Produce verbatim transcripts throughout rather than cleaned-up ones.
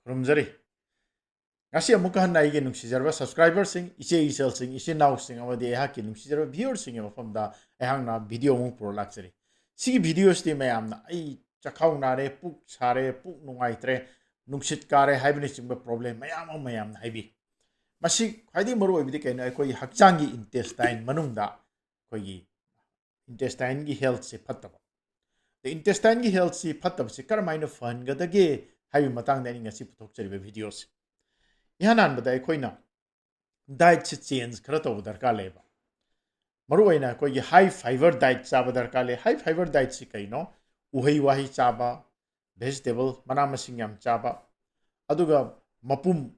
ꯈꯨꯔꯨꯝꯖꯔꯤ꯫ ꯉꯁꯤ ꯑꯃꯨꯛꯀ ꯍꯟꯅ ꯑꯩꯒꯤ ꯅꯨꯡꯁꯤꯖꯔꯕ subscriberꯁꯤꯡ, ꯏꯆꯦ ꯏꯆꯜꯁꯤꯡ, ꯏꯆꯤꯟ ꯏꯅꯥꯎꯁꯤꯡ ꯑꯃꯗꯤ ꯑꯩꯍꯥꯛꯀꯤ ꯅꯨꯡꯁꯤꯖꯔꯕ viewerꯁꯤꯡꯒꯤ ꯃꯐꯝꯗ ꯑꯩꯍꯥꯛꯅ video ꯑꯃꯨꯛ ꯄꯨꯔ ꯂꯥꯛꯆꯔꯤ꯫ ꯁꯤꯒꯤ videoꯁꯤꯗꯤ ꯃꯌꯥꯝꯅ "ꯑꯩ ꯆꯈꯥꯎ ꯅꯥꯔꯦ, ꯄꯨꯛ ꯁꯥꯔꯦ, ꯄꯨꯛ ꯅꯨꯡꯉꯥꯏꯇ꯭ꯔꯦ, ꯅꯨꯡꯁꯤꯠ ꯀꯥꯔꯦ" ꯍꯥꯏꯕꯅꯆꯤꯡꯕ problem ꯃꯌꯥꯝ ꯑꯃ ꯃꯌꯥꯝꯅ ꯍꯥꯏꯕꯤ꯫ ꯃꯁꯤ ꯈ꯭ꯋꯥꯏꯗꯒꯤ ꯃꯔꯨ ꯑꯣꯏꯕꯗꯤ ꯀꯩꯅꯣ? ꯑꯩꯈꯣꯏꯒꯤ ꯍꯛꯆꯥꯡꯒꯤ intestine ꯃꯅꯨꯡꯗ ꯑꯩꯈꯣꯏꯒꯤ intestineꯒꯤ healthꯁꯦ ꯐꯠꯇꯕ꯫ ꯑꯗ intestineꯒꯤ healthꯁꯤ ꯐꯠꯇꯕꯁꯤ ꯀꯔꯝꯍꯥꯏꯅ ꯐꯍꯟꯒꯗꯒꯦ ꯍꯥꯏꯕꯒꯤ ꯃꯇꯥꯡꯗ ꯑꯩꯅ ꯉꯁꯤ ꯄꯨꯊꯣꯛꯆꯔꯤꯕ videoꯁꯦ꯫ ꯏꯍꯥꯟ ꯍꯥꯟꯕꯗ ꯑꯩꯈꯣꯏꯅ dietꯁꯦ change ꯈꯔ ꯇꯧꯕ ꯗꯔꯀꯥꯔ ꯂꯩꯌꯦꯕ꯫ ꯃꯔꯨꯑꯣꯏꯅ ꯑꯩꯈꯣꯏꯒꯤ high fiber diet ꯆꯥꯕ ꯗꯔꯀꯥꯔ ꯂꯩ꯫ High fiber dietꯁꯤ ꯀꯩꯅꯣ? ꯎꯍꯩ ꯋꯥꯍꯩ ꯆꯥꯕ, vegetable, ꯃꯅꯥ ꯃꯁꯤꯡ ꯌꯥꯝ ꯆꯥꯕ, ꯑꯗꯨꯒ ꯃꯄꯨꯝ,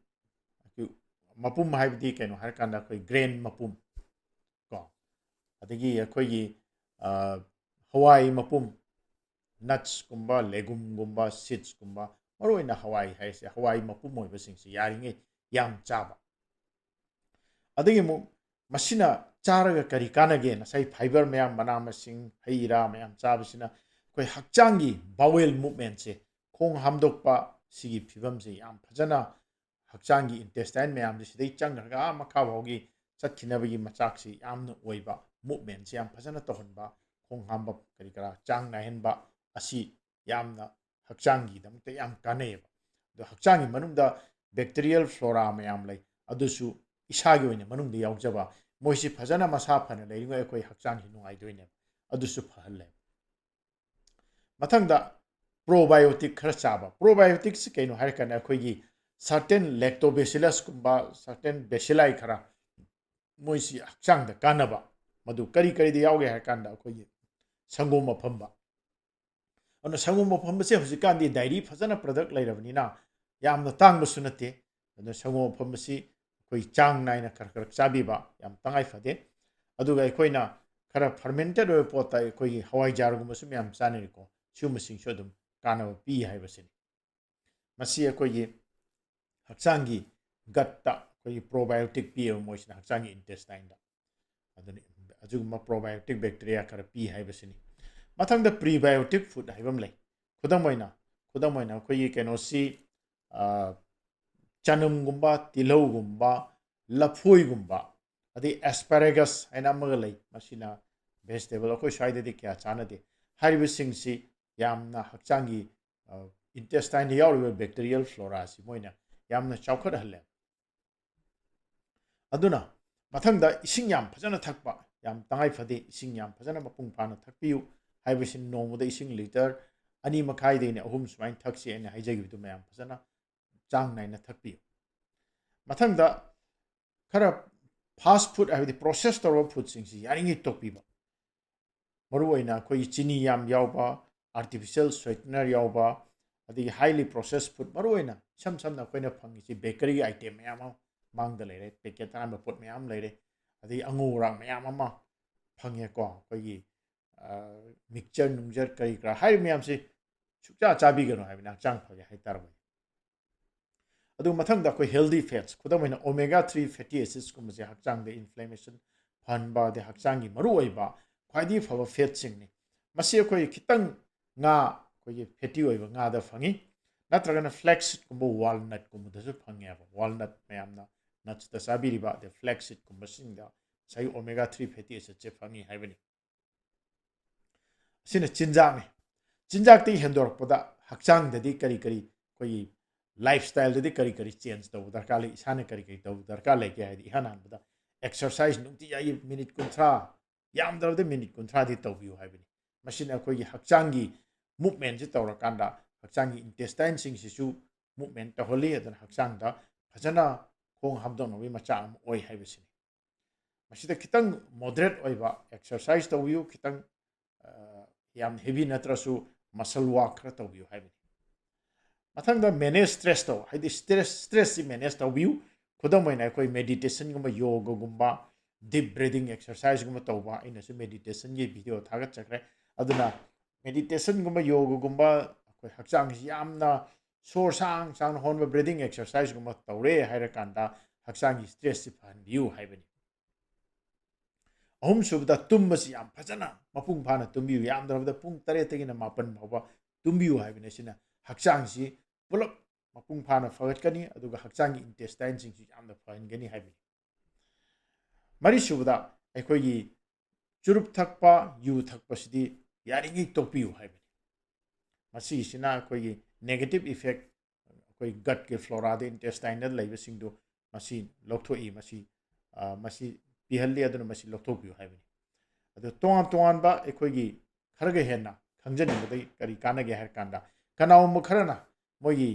ꯃꯄꯨꯝ ꯍꯥꯏꯕꯗꯤ ꯀꯩꯅꯣ ꯍꯥꯏꯔꯀꯥꯟꯗ ꯑꯩꯈꯣꯏ grain ꯃꯄꯨꯝ ꯀꯣ, ꯑꯗꯒꯤ ꯑꯩꯈꯣꯏꯒꯤ, ꯑ, ꯍꯋꯥꯏ ꯃꯄꯨꯝ, nutsꯀꯨꯝꯕ, legumeꯒꯨꯝꯕ, seedsꯀꯨꯝꯕ, ꯃꯔꯨꯑꯣꯏꯅ ꯍꯋꯥꯏ ꯍꯥꯏꯁꯦ, ꯍꯋꯥꯏ ꯃꯄꯨꯝ ꯑꯣꯏꯕꯁꯤꯡꯁꯤ ꯌꯥꯔꯤꯉꯩ ꯌꯥꯝ ꯆꯥꯕ꯫ ꯑꯗꯒꯤ ꯑꯃꯨꯛ ꯃꯁꯤꯅ ꯆꯥꯔꯒ ꯀꯔꯤ ꯀꯥꯟꯅꯒꯦ? ꯉꯁꯥꯏ fiber ꯃꯌꯥꯝ, ꯃꯅꯥ ꯃꯁꯤꯡ, ꯍꯩ ꯔꯥ ꯃꯌꯥꯝ ꯆꯥꯕꯁꯤꯅ ꯑꯩꯈꯣꯏ ꯍꯛꯆꯥꯡꯒꯤ bowel movementꯁꯦ, ꯈꯣꯡ ꯍꯥꯝꯗꯣꯛꯄ, ꯁꯤꯒꯤ ꯐꯤꯕꯝꯁꯦ ꯌꯥꯝ ꯐꯖꯅ ꯍꯛꯆꯥꯡꯒꯤ intestine ꯃꯌꯥꯝꯁꯦ ꯁꯤꯗꯩ ꯆꯪꯈ꯭ꯔꯒ ꯑꯥ ꯃꯈꯥ ꯐꯥꯎꯒꯤ ꯆꯠꯈꯤꯅꯕꯒꯤ ꯃꯆꯥꯛꯁꯤ ꯌꯥꯝꯅ ꯑꯣꯏꯕ, movementꯁꯤ ꯌꯥꯝ ꯐꯖꯅ ꯇꯧꯍꯟꯕ, ꯈꯣꯡ ꯍꯥꯝꯕ ꯀꯔꯤ ꯀꯔꯥ ꯆꯥꯡ ꯅꯥꯏꯍꯟꯕ ꯑꯁꯤ ꯌꯥꯝꯅ ꯍꯛꯆꯥꯡꯒꯤꯗꯃꯛꯇ ꯌꯥꯝ ꯀꯥꯟꯅꯩꯌꯦꯕ꯫ ꯑꯗꯣ ꯍꯛꯆꯥꯡꯒꯤ ꯃꯅꯨꯡꯗ bacterial flora ꯃꯌꯥꯝ ꯂꯩ, ꯑꯗꯨꯁꯨ ꯏꯁꯥꯒꯤ ꯑꯣꯏꯅ ꯃꯅꯨꯡꯗ ꯌꯥꯎꯖꯕ, ꯃꯣꯏꯁꯤ ꯐꯖꯅ ꯃꯁꯥ ꯐꯅ ꯂꯩꯔꯤꯉꯩ ꯑꯩꯈꯣꯏ ꯍꯛꯆꯥꯡꯁꯤ ꯅꯨꯡꯉꯥꯏꯗꯣꯏꯅꯦꯕ, ꯑꯗꯨꯁꯨ ꯐꯍꯜꯂꯦ꯫ ꯃꯊꯪꯗ probiotic ꯈꯔ ꯆꯥꯕ꯫ Probioticꯁꯤ ꯀꯩꯅꯣ ꯍꯥꯏꯔꯀꯥꯟꯗ ꯑꯩꯈꯣꯏꯒꯤ certain lactobacillusꯀꯨꯝꯕ, certain bacilli ꯈꯔ ꯃꯣꯏꯁꯤ ꯍꯛꯆꯥꯡꯗ ꯀꯥꯟꯅꯕ꯫ ꯃꯗꯨ ꯀꯔꯤ ꯀꯔꯤꯗ ꯌꯥꯎꯒꯦ ꯍꯥꯏꯔꯀꯥꯟꯗ ꯑꯩꯈꯣꯏꯒꯤ ꯁꯪꯒꯣꯝ ꯑꯐꯝꯕ꯫ ꯑꯗꯨꯅ ꯁꯪꯒꯣꯝ ꯑꯐꯝꯕꯁꯦ ꯍꯧꯖꯤꯛꯀꯥꯟꯗꯤ dairy ꯐꯖꯅ product ꯂꯩꯔꯕꯅꯤꯅ ꯌꯥꯝꯅ ꯇꯥꯡꯕꯁꯨ ꯅꯠꯇꯦ꯫ ꯑꯗꯨꯅ ꯁꯪꯒꯣꯝ ꯑꯐꯝꯕꯁꯤ ꯑꯩꯈꯣꯏ ꯆꯥꯡ ꯅꯥꯏꯅ ꯈꯔ ꯈꯔ ꯆꯥꯕꯤꯕ ꯌꯥꯝ ꯇꯉꯥꯏ ꯐꯗꯦ꯫ ꯑꯗꯨꯒ ꯑꯩꯈꯣꯏꯅ ꯈꯔ fermented ꯑꯣꯏꯕ ꯄꯣꯠꯇ ꯑꯩꯈꯣꯏꯒꯤ ꯍꯋꯥꯏꯖꯥꯔꯒꯨꯝꯕꯁꯨ ꯃꯌꯥꯝ ꯆꯥꯅꯔꯤꯀꯣ, ꯁꯤꯒꯨꯝꯕꯁꯤꯡꯁꯨ ꯑꯗꯨꯝ ꯀꯥꯟꯅꯕ ꯄꯤ ꯍꯥꯏꯕꯁꯤꯅꯤ꯫ ꯃꯁꯤ ꯑꯩꯈꯣꯏꯒꯤ ꯍꯛꯆꯥꯡꯒꯤ gutꯇ ꯑꯩꯈꯣꯏꯒꯤ probiotic ꯄꯤꯌꯦꯕ, ꯃꯣꯏꯁꯤꯅ ꯍꯛꯆꯥꯡꯒꯤ intestineꯗ꯫ ꯑꯗꯨꯅꯤ, ꯑꯗꯨꯒꯨꯝꯕ probiotic bacteria ꯈꯔ ꯄꯤ ꯍꯥꯏꯕꯁꯤꯅꯤ꯫ ꯃꯊꯪꯗ prebiotic food ꯍꯥꯏꯕ ꯑꯃ ꯂꯩ꯫ ꯈꯨꯗꯝ ꯑꯣꯏꯅ, ꯈꯨꯗꯝ ꯑꯣꯏꯅ ꯑꯩꯈꯣꯏꯒꯤ ꯀꯩꯅꯣꯁꯤ, ꯑ, ꯆꯅꯝꯒꯨꯝꯕ, ꯇꯤꯜꯍꯧꯒꯨꯝꯕ, ꯂꯐꯣꯏꯒꯨꯝꯕ, ꯑꯗꯩ asparagus ꯍꯥꯏꯅ ꯑꯃꯒ ꯂꯩ, ꯃꯁꯤꯅ vegetable, ꯑꯩꯈꯣꯏ ꯁ꯭ꯋꯥꯏꯗꯗꯤ ꯀꯌꯥ ꯆꯥꯅꯗꯦ꯫ ꯍꯥꯏꯔꯤꯕꯁꯤꯡꯁꯤ ꯌꯥꯝꯅ ꯍꯛꯆꯥꯡꯒꯤ intestine ꯗ ꯌꯥꯎꯔꯤꯕ bacterial flora ꯁꯤ ꯃꯣꯏꯅ ꯌꯥꯝꯅ ꯆꯥꯎꯈꯠꯍꯜꯂꯦ꯫ ꯑꯗꯨꯅ ꯃꯊꯪꯗ ꯏꯁꯤꯡ ꯌꯥꯝ ꯐꯖꯅ ꯊꯛꯄ ꯌꯥꯝ ꯇꯉꯥꯏ ꯐꯗꯦ꯫ ꯏꯁꯤꯡ ꯌꯥꯝ ꯐꯖꯅ ꯃꯄꯨꯡ ꯐꯥꯅ ꯊꯛꯄꯤꯌꯨ꯫ ꯍꯥꯏꯕꯁꯤ ꯅꯣꯡꯃꯗ ꯏꯁꯤꯡ litre ꯑꯅꯤ ꯃꯈꯥꯏꯗꯩꯅ ꯑꯍꯨꯝ ꯁꯨꯃꯥꯏꯅ ꯊꯛꯁꯤ ꯍꯥꯏꯅ ꯍꯥꯏꯖꯈꯤꯕꯗꯨ ꯃꯌꯥꯝ ꯐꯖꯅ ꯆꯥꯡ ꯅꯥꯏꯅ ꯊꯛꯄꯤꯌꯨ꯫ ꯃꯊꯪꯗ ꯈꯔ fast food ꯍꯥꯏꯕꯗꯤ process ꯇꯧꯔꯕ food ꯁꯤꯡꯁꯤ ꯌꯥꯔꯤꯉꯩ ꯇꯣꯛꯄꯤꯕ꯫ ꯃꯔꯨꯑꯣꯏꯅ ꯑꯩꯈꯣꯏꯒꯤ ꯆꯤꯅꯤ ꯌꯥꯝ ꯌꯥꯎꯕ, artificial sweetener ꯌꯥꯎꯕ, ꯑꯗꯒꯤ highly processed food, ꯃꯔꯨꯑꯣꯏꯅ ꯏꯁꯝ ꯁꯝꯅ ꯑꯩꯈꯣꯏꯅ ꯐꯪꯉꯤꯁꯤ bakery item ꯃꯌꯥꯝ ꯑꯃ ꯃꯥꯡꯗ ꯂꯩꯔꯦ, packet ꯑꯍꯥꯟꯕ ꯄꯣꯠ ꯃꯌꯥꯝ ꯂꯩꯔꯦ, ꯑꯗꯒꯤ ꯑꯉꯧ ꯑꯔꯥꯛ ꯃꯌꯥꯝ ꯑꯃ ꯐꯪꯉꯦꯀꯣ꯫ ꯑꯩꯈꯣꯏꯒꯤ mixture ꯅꯨꯡꯖꯔ ꯀꯔꯤ ꯀꯔꯥ ꯍꯥꯏꯔꯤꯕ ꯃꯌꯥꯝꯁꯤ ꯁꯨꯡꯆꯥ ꯆꯥꯕꯤꯒꯅꯨ ꯍꯥꯏꯕꯅꯤ, ꯍꯛꯆꯥꯡ ꯐꯒꯦ ꯍꯥꯏꯇꯥꯔꯕꯗꯤ꯫ ꯑꯗꯨ ꯃꯊꯪꯗ ꯑꯩꯈꯣꯏ healthy fats, ꯈꯨꯗꯝ ꯑꯣꯏꯅ omega three fatty acids ꯀꯨꯝꯕꯁꯦ ꯍꯛꯆꯥꯡꯗ inflammation ꯐꯍꯟꯕ, ꯑꯗꯩ ꯍꯛꯆꯥꯡꯒꯤ ꯃꯔꯨꯑꯣꯏꯕ ꯈ꯭ꯋꯥꯏꯗꯒꯤ ꯐꯕ fat ꯁꯤꯡꯅꯤ꯫ ꯃꯁꯤ ꯑꯩꯈꯣꯏ ꯈꯤꯇꯪ ꯉꯥ, ꯑꯩꯈꯣꯏꯒꯤ fatty ꯑꯣꯏꯕ ꯉꯥꯗ ꯐꯪꯉꯤ, ꯅꯠꯇ꯭ꯔꯒꯅ flax seed ꯀꯨꯝꯕ, walnut ꯀꯨꯝꯕꯗꯁꯨ ꯐꯪꯉꯦꯕ꯫ Walnut ꯃꯌꯥꯝꯅ nuts ꯇ ꯆꯥꯕꯤꯔꯤꯕ, ꯑꯗꯩ flax seed ꯀꯨꯝꯕꯁꯤꯡꯗ ꯉꯁꯥꯏꯒꯤ omega three fatty acid ꯁꯦ ꯐꯪꯉꯤ ꯍꯥꯏꯕꯅꯤ꯫ ꯑꯁꯤꯅ ꯆꯤꯟꯖꯥꯛꯅꯤ꯫ ꯆꯤꯟꯖꯥꯛꯇꯒꯤ ꯍꯦꯟꯗꯣꯔꯛꯄꯗ ꯍꯛꯆꯥꯡꯗꯗꯤ ꯀꯔꯤ ꯀꯔꯤ ꯑꯩꯈꯣꯏꯒꯤ lifestyle ꯗꯗꯤ ꯀꯔꯤ ꯀꯔꯤ change ꯇꯧꯕ ꯗꯔꯀꯥꯔ ꯂꯩ, ꯏꯁꯥꯅ ꯀꯔꯤ ꯀꯔꯤ ꯇꯧꯕ ꯗꯔꯀꯥꯔ ꯂꯩꯒꯦ ꯍꯥꯏꯗꯤ, ꯏꯍꯥꯟ ꯍꯥꯟꯕꯗ exercise ꯅꯨꯡꯇꯤꯖꯥꯒꯤ minute ꯀꯨꯟꯊ꯭ꯔꯥ, ꯌꯥꯝꯗ꯭ꯔꯕꯗ minute ꯀꯨꯟꯊ꯭ꯔꯥꯗꯤ ꯇꯧꯕꯤꯌꯨ ꯍꯥꯏꯕꯅꯤ꯫ ꯃꯁꯤꯅ ꯑꯩꯈꯣꯏꯒꯤ ꯍꯛꯆꯥꯡꯒꯤ movement ꯁꯤ ꯇꯧꯔꯀꯥꯟꯗ ꯍꯛꯆꯥꯡꯒꯤ intestine ꯁꯤꯡꯁꯤꯁꯨ movement ꯇꯧꯍꯜꯂꯤ, ꯑꯗꯨꯅ ꯍꯛꯆꯥꯡꯗ ꯐꯖꯅ ꯈꯣꯡ ꯍꯥꯝꯗꯣꯛꯅꯕꯒꯤ ꯃꯆꯥꯛ ꯑꯃ ꯑꯣꯏ ꯍꯥꯏꯕꯁꯤꯅꯤ꯫ ꯃꯁꯤꯗ ꯈꯤꯇꯪ moderate ꯑꯣꯏꯕ exercise ꯇꯧꯕꯤꯌꯨ, ꯈꯤꯇꯪ, ꯑ, ꯌꯥꯝ heavy ꯅꯠꯇ꯭ꯔꯁꯨ muscle work ꯈꯔ ꯇꯧꯕꯤꯌꯨ ꯍꯥꯏꯕꯅꯤ꯫ ꯃꯊꯪꯗ manage stress ꯇꯧ, ꯍꯥꯏꯗꯤ stress, stress ꯁꯤ manage ꯇꯧꯕꯤꯌꯨ꯫ ꯈꯨꯗꯝ ꯑꯣꯏꯅ ꯑꯩꯈꯣꯏ meditation ꯒꯨꯝꯕ, yoga ꯒꯨꯝꯕ, deep breathing exercise ꯒꯨꯝꯕ ꯇꯧꯕ, ꯑꯩꯅꯁꯨ meditation ꯒꯤ video ꯊꯥꯒꯠꯆꯈ꯭ꯔꯦ꯫ ꯑꯗꯨꯅ meditation ꯒꯨꯝꯕ, yoga ꯒꯨꯝꯕ, ꯑꯩꯈꯣꯏ ꯍꯛꯆꯥꯡꯁꯤ ꯌꯥꯝꯅ ꯁꯣꯔ ꯁꯥꯡ ꯁꯥꯡꯅ ꯍꯣꯟꯕ breathing exercise ꯒꯨꯝꯕ ꯇꯧꯔꯦ ꯍꯥꯏꯔꯀꯥꯟꯗ ꯍꯛꯆꯥꯡꯒꯤ stress ꯁꯤ ꯐꯍꯟꯕꯤꯌꯨ ꯍꯥꯏꯕꯅꯤ꯫ ꯑꯍꯨꯝꯁꯨꯕꯗ ꯇꯨꯝꯕꯁꯤ ꯌꯥꯝ ꯐꯖꯅ ꯃꯄꯨꯡ ꯐꯥꯅ ꯇꯨꯝꯕꯤꯌꯨ꯫ ꯌꯥꯝꯗ꯭ꯔꯕꯗ ꯄꯨꯡ ꯇꯔꯦꯠꯇꯒꯤꯅ ꯃꯥꯄꯟ ꯐꯥꯎꯕ ꯇꯨꯝꯕꯤꯌꯨ ꯍꯥꯏꯕꯅꯤ꯫ ꯑꯁꯤꯅ ꯍꯛꯆꯥꯡꯁꯤ ꯄꯨꯂꯞ ꯃꯄꯨꯡ ꯐꯥꯅ ꯐꯒꯠꯀꯅꯤ, ꯑꯗꯨꯒ ꯍꯛꯆꯥꯡꯒꯤ intestineꯁꯤꯡꯁꯨ ꯌꯥꯝꯅ ꯐꯍꯟꯒꯅꯤ ꯍꯥꯏꯕꯅꯤ꯫ ꯃꯔꯤꯁꯨꯕꯗ, ꯑꯩꯈꯣꯏꯒꯤ ꯆꯨꯔꯨꯞ ꯊꯛꯄ, ꯌꯨ ꯊꯛꯄꯁꯤꯗꯤ ꯌꯥꯔꯤꯉꯩ ꯇꯣꯛꯄꯤꯌꯨ ꯍꯥꯏꯕꯅꯤ꯫ ꯃꯁꯤꯒꯤꯁꯤꯅ ꯑꯩꯈꯣꯏꯒꯤ negative effect, ꯑꯩꯈꯣꯏ gutꯀꯤ floraꯗ, intestineꯗ ꯂꯩꯕꯁꯤꯡꯗꯨ ꯃꯁꯤ ꯂꯧꯊꯣꯛꯏ, ꯃꯁꯤ, ꯑ, ꯃꯁꯤ ꯄꯤꯍꯜꯂꯤ, ꯑꯗꯨꯅ ꯃꯁꯤ ꯂꯧꯊꯣꯛꯄꯤꯌꯨ ꯍꯥꯏꯕꯅꯤ꯫ ꯑꯗꯨ ꯇꯣꯉꯥꯟ ꯇꯣꯉꯥꯟꯕ ꯑꯩꯈꯣꯏꯒꯤ ꯈꯔꯒ ꯍꯦꯟꯅ ꯈꯪꯖꯅꯤꯡꯕꯗꯒꯤ ꯀꯔꯤ ꯀꯥꯟꯅꯒꯦ ꯍꯥꯏꯔ ꯀꯥꯟꯗ, ꯀꯅꯥꯒꯨꯝꯕ ꯈꯔꯅ ꯃꯣꯏꯒꯤ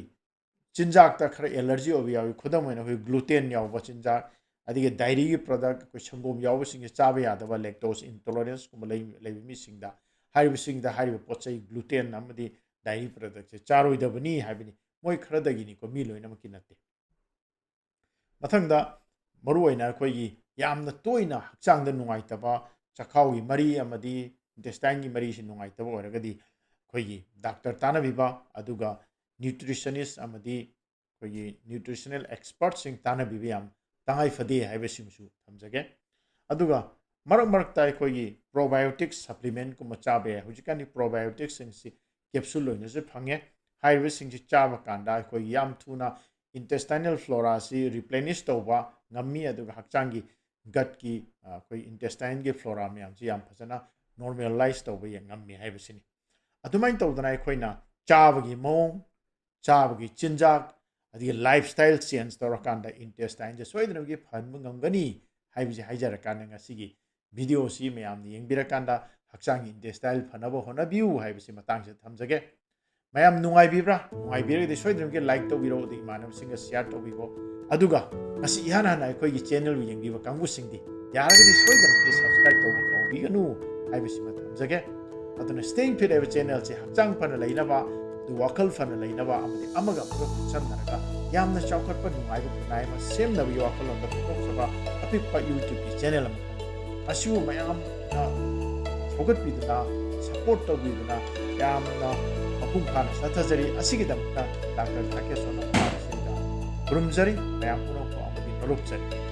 ꯆꯤꯟꯖꯥꯛꯇ ꯈꯔ allergy ꯑꯣꯏꯕ ꯌꯥꯎꯏ꯫ ꯈꯨꯗꯝ ꯑꯣꯏꯅ, ꯑꯩꯈꯣꯏ gluten ꯌꯥꯎꯕ ꯆꯤꯟꯖꯥꯛ, ꯑꯗꯒꯤ dairyꯒꯤ product, ꯑꯩꯈꯣꯏ ꯁꯪꯒꯣꯝ ꯌꯥꯎꯕꯁꯤꯡꯁꯦ ꯆꯥꯕ ꯌꯥꯗꯕ, lactose intoleranceꯀꯨꯝꯕ ꯂꯩ-, ꯂꯩꯕ ꯃꯤꯁꯤꯡꯗ, ꯍꯥꯏꯔꯤꯕꯁꯤꯡꯗ ꯍꯥꯏꯔꯤꯕ ꯄꯣꯠ ꯆꯩ gluten ꯑꯃꯗꯤ dairy productꯁꯦ ꯆꯥꯔꯣꯏꯗꯕꯅꯤ ꯍꯥꯏꯕꯅꯤ꯫ ꯃꯣꯏ ꯈꯔꯗꯒꯤꯅꯤꯀꯣ, ꯃꯤ ꯂꯣꯏꯅꯃꯛꯀꯤ ꯅꯠꯇꯦ꯫ ꯃꯊꯪꯗ, ꯃꯔꯨꯑꯣꯏꯅ ꯑꯩꯈꯣꯏꯒꯤ ꯌꯥꯝꯅ ꯇꯣꯏꯅ ꯍꯛꯆꯥꯡꯗ ꯅꯨꯡꯉꯥꯏꯇꯕ, ꯆꯈꯥꯎꯒꯤ ꯃꯔꯤ ꯑꯃꯗꯤ intestineꯒꯤ ꯃꯔꯤꯁꯤ ꯅꯨꯡꯉꯥꯏꯇꯕ ꯑꯣꯏꯔꯒꯗꯤ, ꯑꯩꯈꯣꯏꯒꯤ doctor ꯇꯥꯟꯅꯕꯤꯕ, ꯑꯗꯨꯒ nutritionist ꯑꯃꯗꯤ ꯑꯩꯈꯣꯏꯒꯤ nutritional expertꯁꯤꯡ ꯇꯥꯟꯅꯕꯤꯕ ꯌꯥꯝ ꯇꯉꯥꯏ ꯐꯗꯦ ꯍꯥꯏꯕꯁꯤꯃꯁꯨ ꯊꯝꯖꯒꯦ꯫ ꯑꯗꯨꯒ ꯃꯔꯛ ꯃꯔꯛꯇ ꯑꯩꯈꯣꯏꯒꯤ probiotic supplementꯀꯨꯝꯕ ꯆꯥꯕ ꯌꯥꯏ꯫ ꯍꯧꯖꯤꯛꯀꯥꯟꯗꯤ probioticꯁꯤꯡꯁꯤ capsule ꯑꯣꯏꯅꯁꯨ ꯐꯪꯉꯦ꯫ ꯍꯥꯏꯔꯤꯕꯁꯤꯡꯁꯤ ꯆꯥꯕ ꯀꯥꯟꯗ ꯑꯩꯈꯣꯏꯒꯤ ꯌꯥꯝ ꯊꯨꯅ intestinal floraꯁꯤ replenish ꯇꯧꯕ ꯉꯝꯃꯤ, ꯑꯗꯨꯒ ꯍꯛꯆꯥꯡꯒꯤ gutꯀꯤ, ꯑ, ꯑꯩꯈꯣꯏ intestineꯒꯤ flora ꯃꯌꯥꯝꯁꯤ ꯌꯥꯝ ꯐꯖꯅ normalise ꯇꯧꯕ ꯌꯥ-, ꯉꯝꯃꯤ ꯍꯥꯏꯕꯁꯤꯅꯤ꯫ ꯑꯗꯨꯃꯥꯏꯅ ꯇꯧꯗꯅ ꯑꯩꯈꯣꯏꯅ ꯆꯥꯕꯒꯤ ꯃꯑꯣꯡ, ꯆꯥꯕꯒꯤ ꯆꯤꯟꯖꯥꯛ, ꯑꯗꯒꯤ lifestyle change ꯇꯧꯔꯀꯥꯟꯗ intestineꯁꯦ ꯁꯣꯏꯗꯅꯃꯛꯀꯤ ꯐꯍꯟꯕ ꯉꯝꯒꯅꯤ ꯍꯥꯏꯕꯁꯤ ꯍꯥꯏꯖꯔꯀꯥꯟꯗ, ꯉꯁꯤꯒꯤ videoꯁꯤ ꯃꯌꯥꯝꯅ ꯌꯦꯡꯕꯤꯔꯀꯥꯟꯗ ꯍꯛꯆꯥꯡꯒꯤ intestine ꯐꯅꯕ ꯍꯣꯠꯅꯕꯤꯌꯨ ꯍꯥꯏꯕꯁꯤ ꯃꯇꯥꯡꯁꯤꯗ ꯊꯝꯖꯒꯦ꯫ ꯃꯌꯥꯝ ꯅꯨꯡꯉꯥꯏꯕꯤꯕ꯭ꯔꯥ? ꯅꯨꯡꯉꯥꯏꯕꯤꯔꯒꯗꯤ ꯁꯣꯏꯗꯅꯃꯛꯀꯤ like ꯇꯧꯕꯤꯔꯣ, ꯑꯗꯒꯤ ꯏꯃꯥꯟꯅꯕꯁꯤꯡꯒ share ꯇꯧꯕꯤꯈꯣ꯫ ꯑꯗꯨꯒ ꯉꯁꯤ ꯏꯍꯥꯟ ꯍꯥꯟꯅ ꯑꯩꯈꯣꯏꯒꯤ channelꯕꯨ ꯌꯦꯡꯕꯤꯕ ꯀꯥꯡꯕꯨꯁꯤꯡꯗꯤ ꯌꯥꯔꯒꯗꯤ ꯁꯣꯏꯗꯅꯃꯛꯀꯤ subscribe ꯇꯧꯕ ꯀꯥꯎꯕꯤꯒꯅꯨ ꯍꯥꯏꯕꯁꯤꯃ ꯊꯝꯖꯒꯦ꯫ ꯑꯗꯨꯅ Staying Fit ꯍꯥꯏꯕ channelꯁꯦ ꯍꯛꯆꯥꯡ ꯐꯅ ꯂꯩꯅꯕ, ꯑꯗꯨ ꯋꯥꯈꯜ ꯐꯅ ꯂꯩꯅꯕ, ꯑꯃꯗꯤ ꯑꯃꯒ ꯑꯃꯒ ꯈꯨꯠꯁꯝꯅꯔꯒ ꯌꯥꯝꯅ ꯆꯥꯎꯈꯠꯄ, ꯅꯨꯡꯉꯥꯏꯕ ꯈꯨꯟꯅꯥꯏ ꯑꯃ ꯁꯦꯝꯅꯕꯒꯤ ꯋꯥꯈꯜꯂꯣꯟꯗ ꯄꯨꯊꯣꯛꯆꯕ ꯑꯄꯤꯛꯄ YouTubeꯀꯤ channel ꯑꯃꯈꯛꯅꯤ꯫ ꯃꯁꯤꯕꯨ ꯃꯌꯥꯝꯅ ꯁꯧꯒꯠꯄꯤꯗꯨꯅ, support ꯇꯧꯕꯤꯗꯨꯅ ꯌꯥꯝꯅ ꯃꯄꯨꯡ ꯐꯥꯅ ꯆꯠꯊꯖꯔꯤ꯫ ꯑꯁꯤꯒꯤꯗꯃꯛꯇ doctor ꯇꯥꯀꯦꯁꯣꯔ ꯅꯝꯐꯥꯁꯤꯗ ꯈꯨꯔꯨꯝꯖꯔꯤ, ꯃꯌꯥꯝ ꯄꯨꯝꯅꯃꯛꯄꯨ ꯑꯃꯗꯤ ꯅꯣꯂꯨꯛꯆꯔꯤ꯫